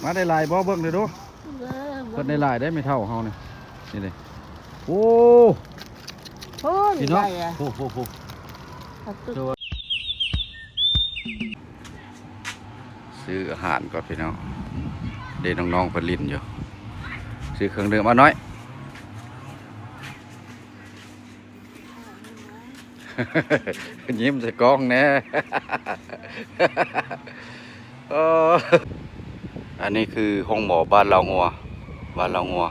ມາໄດ້ຫຼາຍບໍ່? ເບິ່ງເດີດູ. ເອີ ເພິ່ນໄດ້ຫຼາຍເດ້ ແມ່ເຖົ້າເຮົານີ້. ນີ້ເດ້. ໂອ້ ໂອ້ ພີ່ນ້ອງ ໃຫຍ່ອະ ໂອ້ໂຫ ໂອ້ໂຫ. ຊື້ອາຫານກ່ອນພີ່ນ້ອງ. ເດ້ ນ້ອງໆເພິ່ນຫຼິ້ນຢູ່. ຊື້ເຄື່ອງດື່ມ ເອົານ້ອຍ. ຍິ້ມໃສ່ກ້ອງແດ່. ເອີ ອັນນີ້ຄືໂຮງໝໍບ້ານລາວງົວ ບ້ານລາວງົວ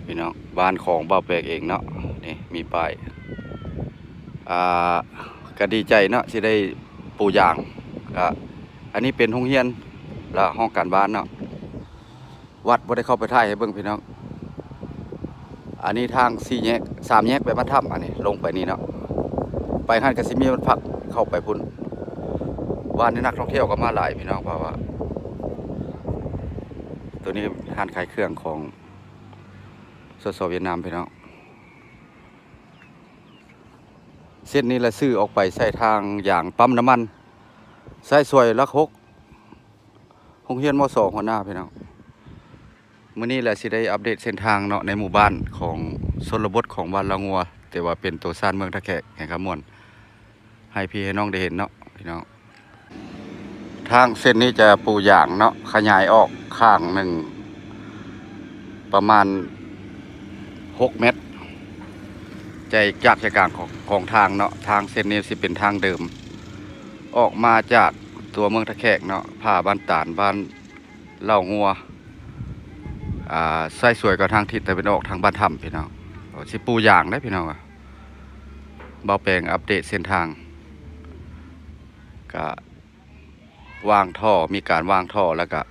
ພີ່ນ້ອງ. ບ້ານຂອງບ່າວແປກເອງເນາະ. ນີ້ມີປ້າຍ ອ່າ ກະດີໃຈເນາະ ຊິໄດ້ປູຢາງ. ກະ ອັນນີ້ເປັນໂຮງຮຽນ ແລະ ຫ້ອງການບ້ານເນາະ. ວັດບໍ່ໄດ້ເຂົ້າໄປຖ່າຍໃຫ້ເບິ່ງພີ່ນ້ອງ. ອັນນີ້ທາງສີ່ແຍກ ສາມແຍກໄປບ້ານຖ້ຳ ອັນນີ້ລົງໄປນີ້ເນາະ. ໄປຫັ້ນກະຊິມີວັດພັກເຂົ້າໄປພຸ້ນ. ວານນີ້ນັກທ່ອງທ່ຽວກະມາຫຼາຍພີ່ນ້ອງ ເພາະວ່າໂຕນີ້ຮ້ານຂາຍເຄື່ອງຂອງ ສສ ຫວຽດນາມພີ່ນ້ອງ. ເສັ້ນນີ້ລະຊື່ອອກໄປໃສ່ທາງຢາງປ້ຳນ້ຳມັນ ສາຍສວຍຫຼັກຫົກ ໂຮງຮຽນ ມສ ຫົວໜ້າພີ່ນ້ອງ. ມື້ນີ້ລະຊິໄດ້ອັບເດດເສັ້ນທາງເນາະ ໃນໝູ່ບ້ານຂອງຊົນນະບົດຂອງບ້ານລາວງົວ ແຕ່ວ່າເປັນໂຕຊານເມືອງທ່າແຂກ ແຂວງຄຳມ່ວນ ໃຫ້ພີ່ໃຫ້ນ້ອງໄດ້ເຫັນເນາະພີ່ນ້ອງ. ທາງເສັ້ນນີ້ຈະປູຢາງເນາະ ຂະຫຍາຍອອກຂ້າງໜຶ່ງປະມານຫົກແມັດ ໃຈ ຈາກໃຈກາງຂອງ ຂອງທາງເນາະ. ທາງເສັ້ນນີ້ຊິເປັນທາງເດີມ ອອກມາຈາກຕົວເມືອງທ່າແຂກເນາະ ຜ່າບ້ານຕານ ບ້ານ ເລົ່າງົວ ອ່າ ສາຍສວຍກໍທາງທິດຕາເວັນອອກ ທາງບ້ານຖ້ຳພີ່ນ້ອງ. ຊິປູຢາງເດ້ພີ່ນ້ອງ. ບ່າວແປງອັບເດດເສັ້ນທາງ ກະວາງທໍ່ ມີການວາງທໍ່ ແລ້ວກະ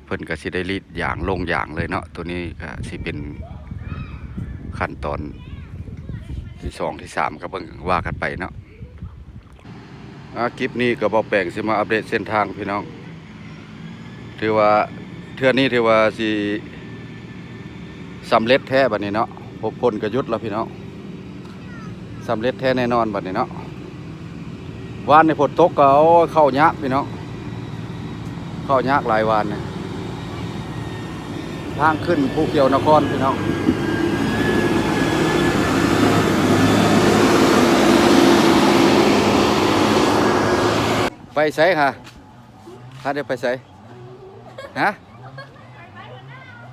ເພິ່ນກະຊິໄດ້ລີດຢາງ ລົງຢາງເລີຍເນາະ. ໂຕນີ້ກະຊິເປັນຂັ້ນຕອນທີສອງ ທີສາມ ກະເບິ່ງວ່າກັນໄປເນາະ. ອ່າ ຄລິບນີ້ກໍບ່າວແປງຊິມາອັບເດດເສັ້ນທາງພີ່ນ້ອງ. ຖືວ່າເທື່ອນີ້ຖືວ່າຊິສຳເລັດແທ້ບັດນີ້ເນາະ. ພົບຜົນກໍຢຸດແລ້ວພີ່ນ້ອງ. ສຳເລັດແທ້ແນ່ນອນບັດນີ້ເນາະ. ວານນີ້ຝົນຕົກກໍ ໂອ້ຍ ເຂົ້າຍາກພີ່ນ້ອງ. ເຂົ້າຍາກຫຼາຍວານນີ້. ທາງຂຶ້ນພູຂຽວນະຄອນພີ່ນ້ອງ. ໄປໃສຫະ? ພາເດັກໄປໃສ? ຫະ?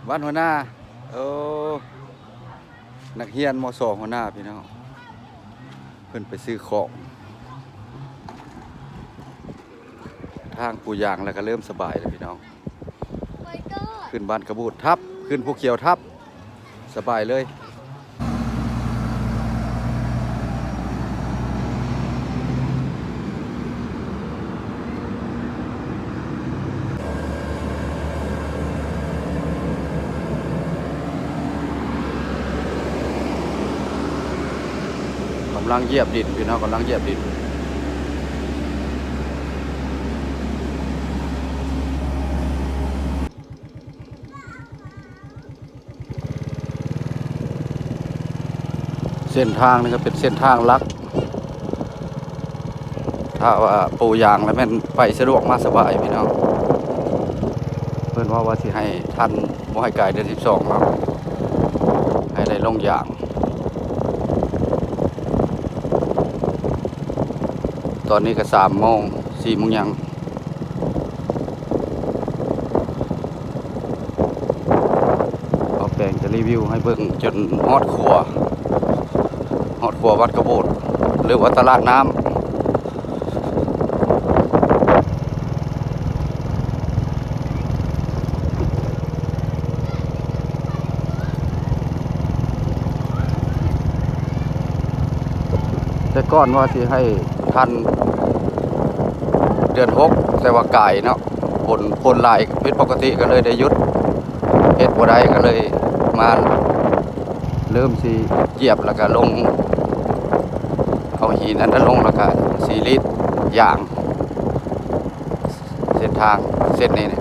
ບ້ານຫົວໜ້າ. ໂອ້ ນັກຮຽນ ມສ ຫົວໜ້າພີ່ນ້ອງ. ເພິ່ນໄປຊື້ຂອງ. ທາງປູຢາງແລ້ວກໍເລີ່ມສະບາຍແລ້ວພີ່ນ້ອງ. ຂຶ້ນບ້ານກະບູດທັບ ຂຶ້ນພູຂຽວທັບ ສະບາຍເລີຍ. ກຳລັງຢຽບດິນພີ່ນ້ອງ ກຳລັງຢຽບດິນ. ເສັ້ນທາງນີ້ກໍເປັນເສັ້ນທາງຫຼັກ ຖ້າວ່າປູຢາງແລ້ວແມ່ນໄປສະດວກມາສະບາຍພີ່ນ້ອງ. ເພິ່ນເວົ້າວ່າຊິໃຫ້ທັນ ບໍ່ໃຫ້ກາຍເດືອນສິບສອງເນາະ ໃຫ້ໄດ້ລົງຢາງ. ຕອນນີ້ກໍສາມໂມງ ສີ່ໂມງຫຍັງ. ບ່າວແປງຈະຣີວິວໃຫ້ເບິ່ງຈົນຮອດຂົວ ຮອດຂົວວັດກະໂບດ ຫຼືວ່າຕະຫຼາດນ້ຳ. ແຕ່ກ່ອນວ່າຊິໃຫ້ທັນເດືອນຫົກ ແຕ່ວ່າກາຍເນາະ ຝົນ ຝົນຫຼາຍຜິດປົກກະຕິ ກໍເລີຍໄດ້ຢຸດ ເຮັດບໍ່ໄດ້ ກໍເລີຍມາເລີ່ມຊິຈຽບ ແລ້ວກໍລົງ ເອົາຫີນອັນນັ້ນລົງ ແລ້ວກໍຊິລີດຢາງ. ເສັ້ນທາງເສັ້ນນີ້ນະ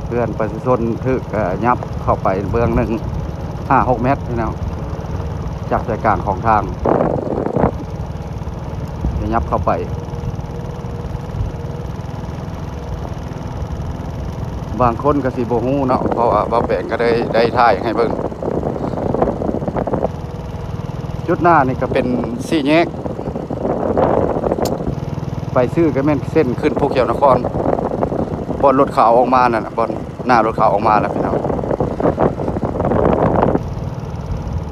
ເຮືອນປະຊາຊົນຖືກ ເອີ ຫຍັບເຂົ້າໄປເບື້ອງໜຶ່ງ ຫ້າຫົກແມັດພີ່ນ້ອງ ຈາກໃຈກາງຂອງທາງ ໄດ້ຫຍັບເຂົ້າໄປ. ບາງຄົນກໍຊິບໍ່ຮູ້ເນາະ ເພາະວ່າບ່າວແປງກໍໄດ້ ໄດ້ຖ່າຍໃຫ້ເບິ່ງ. ຈຸດໜ້ານີ້ກໍເປັນສີ່ແຍກ ໄປຊື່ກໍແມ່ນເສັ້ນຂຶ້ນພູຂຽວນະຄອນ ບ່ອນລົດເຂົາອອກມານັ້ນນະ ບ່ອນໜ້າລົດເຂົາອອກມາແລ້ວພີ່ນ້ອງ.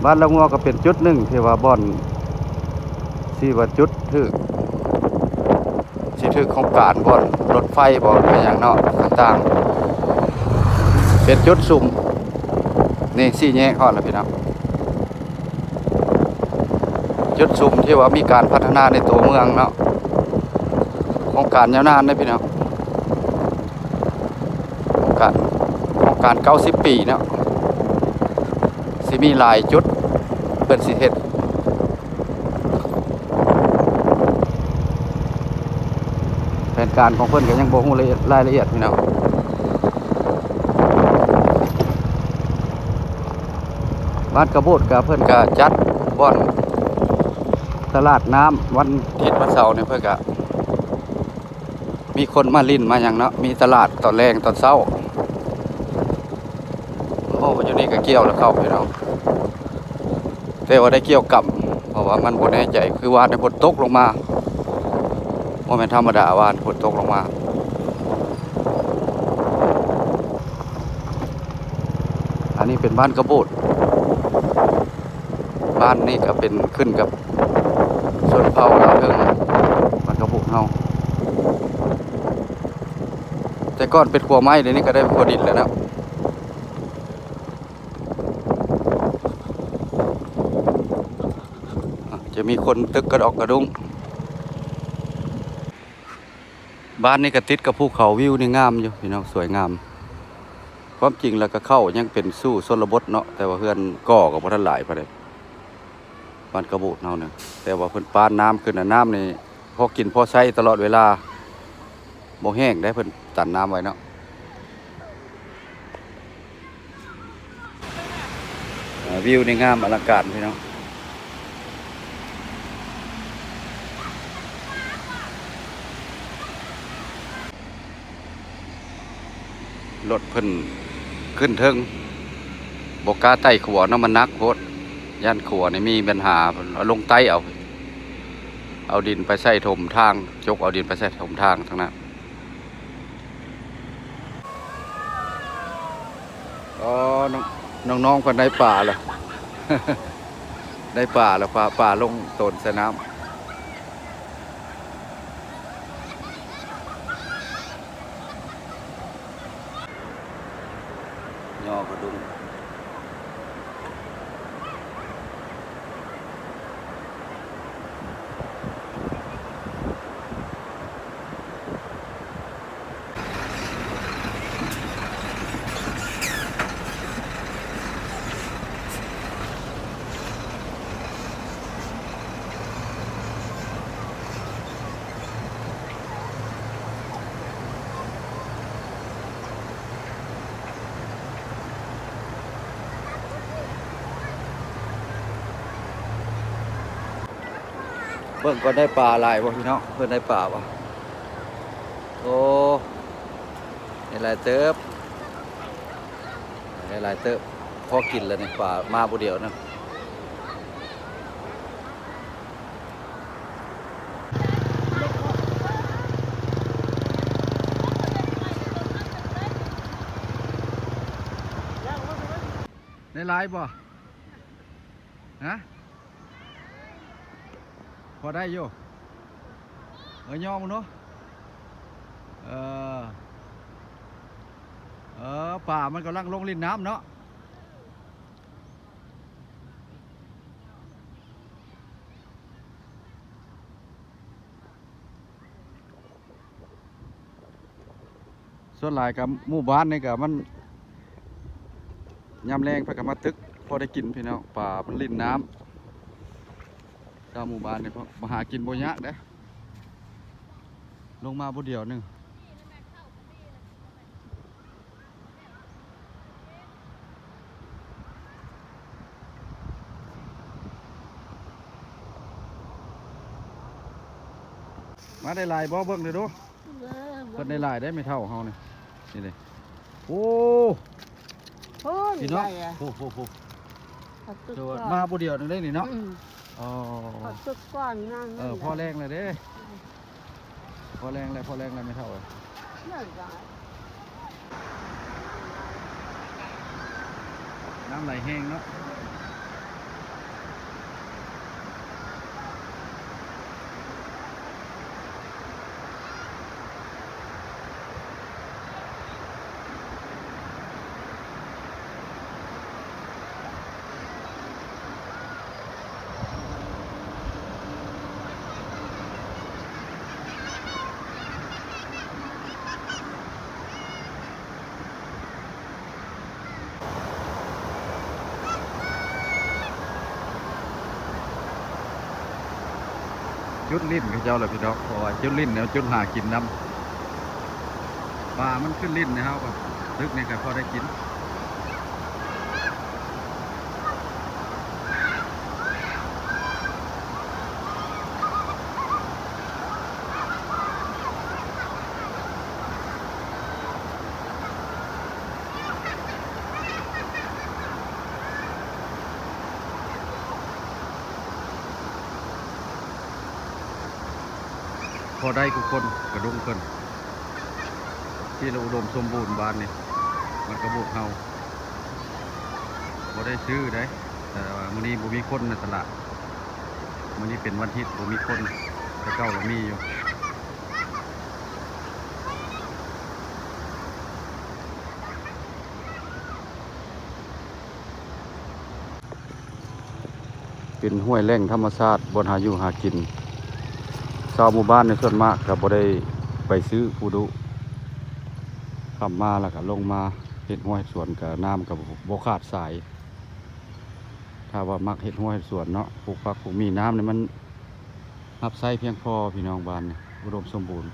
ບ້ານລະງົວກໍເປັນຈຸດໜຶ່ງທີ່ວ່າບ່ອນ ທີ່ວ່າຈຸດຖືກ ຊິຖືກໂຄງການບ່ອນລົດໄຟບໍ ແມ່ນຫຍັງເນາະ ຕ່າງໆ ເປັນຈຸດຊຸມ. ນີ້ສີ່ແຍກຮອດແລ້ວພີ່ນ້ອງ ຈຸດຊຸມທີ່ວ່າມີການພັດທະນາໃນຕົວເມືອງເນາະ ໂຄງການຍາວນານເດ້ພີ່ນ້ອງ ໂຄງການ ໂຄງການເກົ້າສິບປີເນາະ ຊິມີຫຼາຍຈຸດເພິ່ນຊິເຮັດ. ແຜນການຂອງເພິ່ນກໍຍັງບໍ່ຮູ້ລະອຽດ ລາຍລະອຽດພີ່ນ້ອງ. ບ້ານກະບູດກະເພິ່ນກະຈັດບ່ອນຕະຫຼາດນ້ຳ ວັນທິດວັນເສົານີ້ ເພິ່ນກະມີຄົນມາຫຼິ້ນມາຫຍັງເນາະ ມີຕະຫຼາດຕອນແລງຕອນເຊົ້າ. ໂອ້ ຢູ່ນີ້ກໍກ່ຽວແລ້ວເຂົ້າພີ່ນ້ອງ ແຕ່ວ່າໄດ້ກ່ຽວກຳ ເພາະວ່າມັນບໍ່ແນ່ໃຈ ຄືວານນີ້ຝົນຕົກລົງມາ ບໍ່ແມ່ນທຳມະດາ ວານຝົນຕົກລົງມາ. ອັນນີ້ເປັນບ້ານກະບູດ ບ້ານນີ້ກໍເປັນຂຶ້ນກັບຊົນເຜົ່າລາວເທິງ ບ້ານກະບູດເຮົາ ແຕ່ກ່ອນເປັນຂົວໄມ້ ດຽວນີ້ກໍໄດ້ຂົວດິນແລ້ວເນາະ. ອາ ຈະມີຄົນຕຶກກະດອກກະດຸ້ງ. ບ້ານນີ້ກະຕິດກັບພູເຂົາ ວິວນີ້ງາມຢູ່ພີ່ນ້ອງ ສວຍງາມ. ຄວາມຈິງແລ້ວກະເຂົ້າຍັງເປັນສູ່ຊົນນະບົດເນາະ ແຕ່ວ່າເຮືອນກໍ່ກໍບໍ່ທັນຫຼາຍປານໃດ ບ້ານກະບູດເຮົານີ້ ແຕ່ວ່າເພິ່ນປານນ້ຳຂຶ້ນນະ ນ້ຳນີ້ ພໍກິນພໍໃຊ້ຕະຫຼອດເວລາ ບໍ່ແຫ້ງເດ້ ເພິ່ນຕັນນ້ຳໄວ້ເນາະ. ອາ ວິວນີ້ງາມອະລັງການພີ່ນ້ອງ. ລົດເພິ່ນຂຶ້ນເທິງ ບໍ່ກ້າໄຕ່ຂົວເນາະ ມັນໜັກໂພດ ຢ້ານຂົວນີ້ມີບັນຫາ ເພິ່ນເອົາລົງໃຕ້ເອົາ ເອົາດິນໄປໃສ່ຖົມທາງ ຈົກເອົາດິນໄປໃສ່ຖົມທາງທາງນັ້ນ. ອໍ ນ້ອງ ນ້ອງໆ ເພິ່ນໄດ້ປາແລ້ວ ໄດ້ປາແລ້ວ ປາ ປາລົງໂຕນໃສ່ນ້ຳ. ຍໍກະດຸ້ງ. ເບິ່ງກ່ອນ ໄດ້ປາຫຼາຍບໍ່ພີ່ນ້ອງ ເພິ່ນໄດ້ປາບໍ່? ໂອ້ ໄດ້ຫຼາຍເຕີບ ໄດ້ຫຼາຍເຕີບ ພໍກິນແລ້ວນີ້ ປາມາຜູ້ດຽວນະ. ໄດ້ຫຼາຍບໍ່? ຮະ? ພໍໄດ້ຢູ່ ເອີ ຍໍເບິ່ງດູ ເອີ ເອີ ປາມັນກຳລັງລົງຫຼິ້ນນ້ຳເນາະ. ສ່ວນຫຼາຍກໍໝູ່ບ້ານນີ້ກໍມັນ ຍາມແລງເພິ່ນກໍມາຕຶກ ພໍໄດ້ກິນພີ່ນ້ອງ ປາມັນຫຼິ້ນນ້ຳ. ຊາວໝູ່ບ້ານນີ້ ມາຫາກິນບໍ່ຍາກເດ້ ລົງມາຜູ້ດຽວໜຶ່ງ. ມາໄດ້ຫຼາຍບໍ່? ເບິ່ງເດີດູ ເອີ ເພິ່ນໄດ້ຫຼາຍເດ້ ແມ່ເຖົ້າເຮົານີ້ ນີ້ເດ້. ໂອ້ ໂອ້ຍ ພີ່ນ້ອງ ໄດ້ອະ ໂອ້ໂຫໆ ເຂົາຈຸດກ່ອນ ມາຜູ້ດຽວໜຶ່ງເດ້ນີ້ເນາະ ອືມ ອໍ ເຂົາຈຸດກ່ອນນະ ເອີ ພໍແລງແລ້ວເດ້ ພໍແລງແລ້ວ ພໍແລງແລ້ວແມ່ເຖົ້າເອີຍ ນ້ຳໄຫຼແຮງເນາະ. ຈຸດຫຼິ້ນເຂົາເຈົ້າແຫຼະພີ່ນ້ອງ ເພາະວ່າຈຸດຫຼິ້ນແນວຈຸດຫາກິນນຳ ປາມັນຂຶ້ນຫຼິ້ນໃນເຮົາກໍຕຶກນີ້ກໍພໍໄດ້ກິນ. ພໍໄດ້ທຸກຄົນ ກະດຸງເພິ່ນ ທີ່ລະອຸດົມສົມບູນບ້ານນີ້ ມັນກະບຸກເຮົາ ບໍ່ໄດ້ຊື້ໃດ ແຕ່ວ່າມື້ນີ້ບໍ່ມີຄົນໃນຕະຫຼາດ ມື້ນີ້ເປັນວັນທິດ ບໍ່ມີຄົນ ແຕ່ເກົ່າລະມີຢູ່. ເປັນຫ້ວຍແຫຼ່ງທຳມະຊາດ ບ່ອນຫາຢູ່ຫາກິນ ຊາວໝູ່ບ້ານໃນສ່ວນມາກກໍບໍ່ໄດ້ໄປຊື້ຜູ້ດຸ ຂ້າມມາແລ້ວກໍລົງມາເຮັດຮົ້ວເຮັດສວນ ກໍນ້ຳກໍບໍ່ຂາດສາຍ. ຖ້າວ່າມັກເຮັດຮົ້ວເຮັດສວນເນາະ ປູກຜັກປູກໝີ່ ນ້ຳນີ້ມັນຮັບໃຊ້ພຽງພໍພີ່ນ້ອງ ບ້ານນີ້ອຸດົມສົມບູນ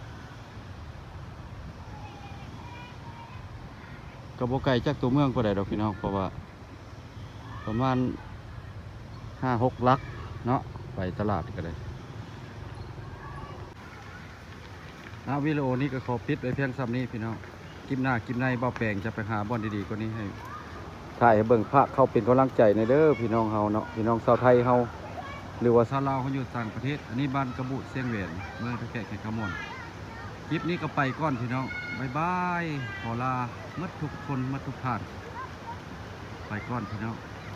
ກໍບໍ່ໄກຈາກຕົວເມືອງປານໃດດອກພີ່ນ້ອງ ເພາະວ່າ ປະມານຫ້າຫົກຫຼັກເນາະ ໄປຕະຫຼາດກໍໄດ້. ອ່າ ວິດີໂອນີ້ກໍຂໍປິດໄວ້ພຽງສ່ຳນີ້ພີ່ນ້ອງ ຄລິບໜ້າຄລິບໃນບ່າວແປງຈະໄປຫາບ່ອນດີໆກວ່ານີ້ ໃຫ້ຖ່າຍໃຫ້ເບິ່ງ ຝາກເຂົ້າເປັນກຳລັງໃຈແດ່ເດີພີ່ນ້ອງເຮົາເນາະ ພີ່ນ້ອງຊາວໄທເຮົາ ຫຼືວ່າຊາວລາວເຮົາຢູ່ຕ່າງປະເທດ. ອັນນີ້ບ້ານກະບຸ ຊຽງແຫວນ ເມືອງທ່າແຂກ ແຂວງຄຳມ່ວນ. ຄລິບນີ້ກໍໄປກ່ອນພີ່ນ້ອງ ບາຍບາຍ ຂໍລາໝົດທຸກຄົນ ໝົດທຸກທ່ານ ໄປກ່ອນພີ່ນ້ອງ.